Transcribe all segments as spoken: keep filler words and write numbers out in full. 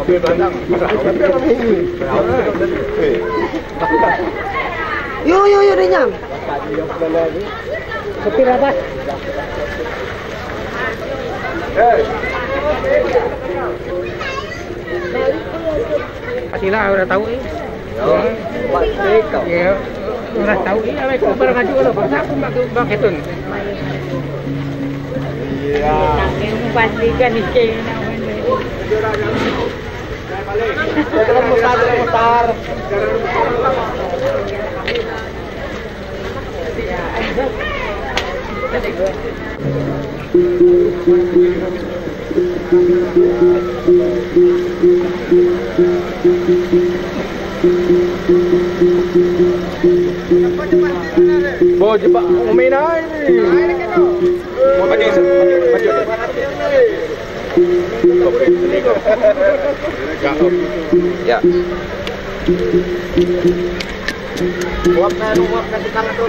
Mobil bandang. Mobil bandang. Yo, yo, yo, Denyang. Sopir apa? Patila udah tahu, eh. Ya, Pak Eko. Ya, udah tahu, iya, aku barang aju kalau bangsa aku mak mak ketun. Iya. Tapi pastikan nih, kayak ini. Putar, putar, putar. Bo, jebak umi nah ini. Maju, maju, maju. Ya. Uap na, uap na, tukang tu.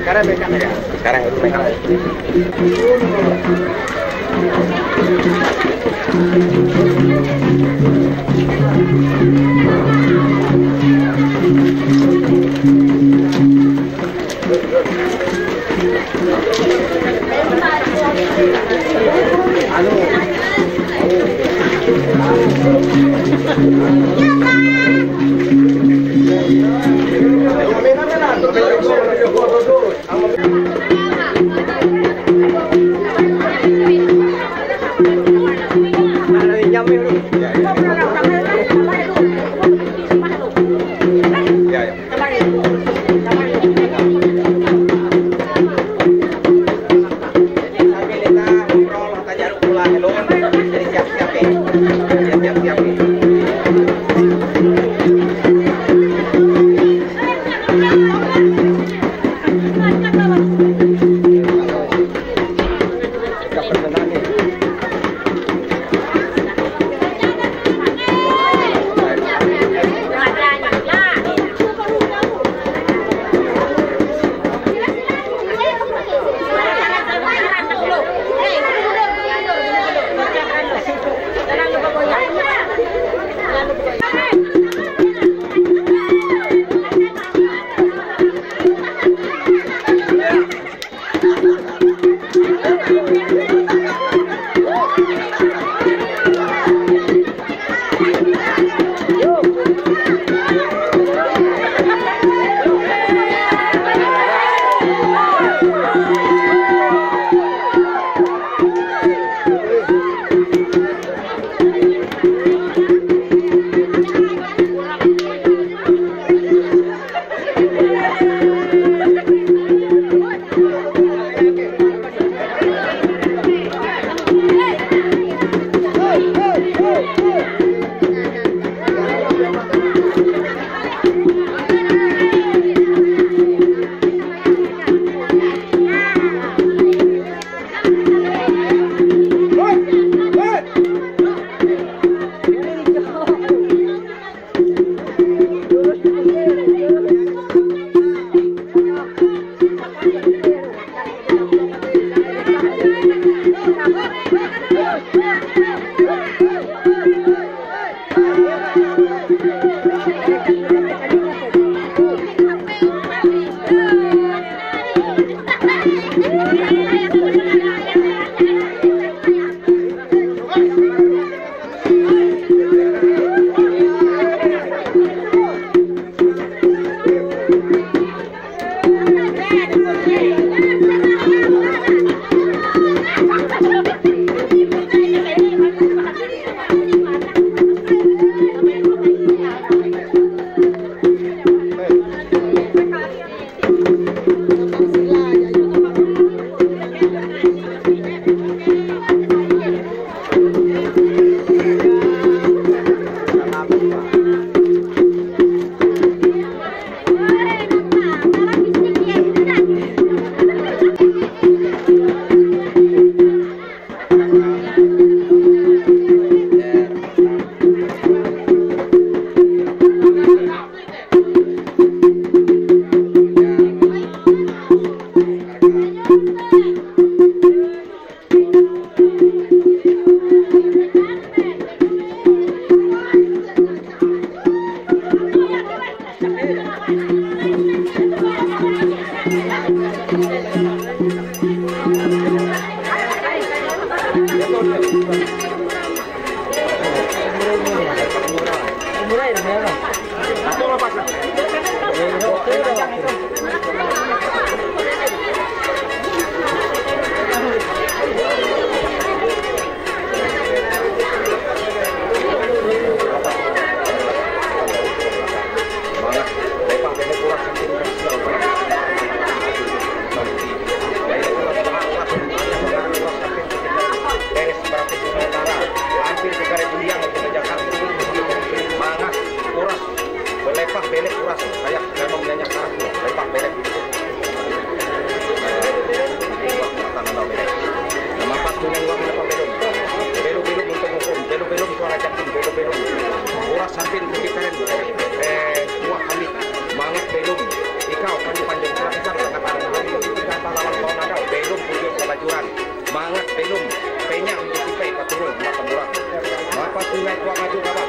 Sekarang, sekarang. Mangat uras, belepah belek uras, kayak danum nyanyak karah tu, lepah belek. Matan andau belek. Nama pas kuning uang lepah belum. Belum-belum untuk hukum, belum-belum suara jakin, belum-belum. Uras sampin kucik karen, eh, buah kami. Mangat belum. Ikau kan panjang surat besar, tengah tangan kami, ikau pahlawan kawan andau, belum bujur kebajuran. Mangat belum, penyang ije sipai paturun hamba pamurah. Mapa sungai tuang aju kawak,